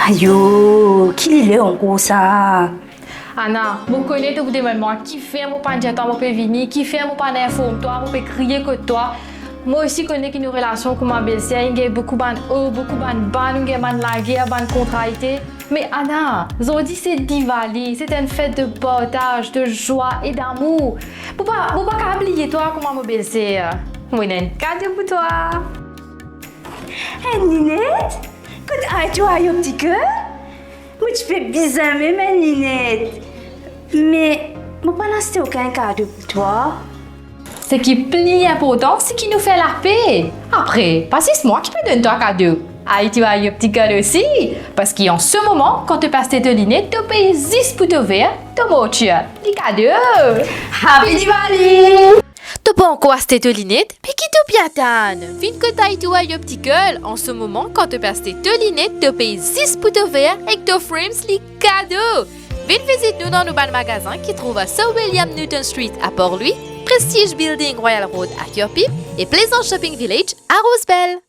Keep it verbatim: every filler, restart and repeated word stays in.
Ayo, ki lile ankor sa? Ana, mo kone to pou demann mwa kifer mo pa'nn dir twa mo pe vini, kifer mo pa'nn inform twa, mo pe kriye kot twa. Mo osi kone ki nou relasion kouma belser inn gagn boukou bann o, boukou bann ba, nou gagn bann lager, bann kontrarie. Me Ana, zordi se Diwali, se enn fet de partaz, de zwa e damour. Mo pa, mo pa kapav bliye twa kouma mo belser. Mo ena enn kado pou twa. Enn linet? Kot Eye to Eye Optical? Mo ti pe bizin mem enn linet. Me mo pa'nn aste okenn kado pou twa. Seki pli inportan, seki nou fer lape. Apre, pa zis mwa ki pe donn twa kado. Eye to Eye Optical osi. Parski an se moman, kan to pe aste to linet, to pey zis pou to ver, to montir. Li kado. Happy Diwali! To pa ankor aste to linet? Me ki to pe atann? Vinn kot Eye to Eye Optical. An se moman, kan to pe aste to linet, to pey zis pou to ver ek to frames, li kado. Vinn vizit nou dan nou bann magazin ki trouv a Sir William Newton Street a Port Louis, Prestige Building, Royal Road a Kirkby e Plaisance Shopping Village a Rose Belle.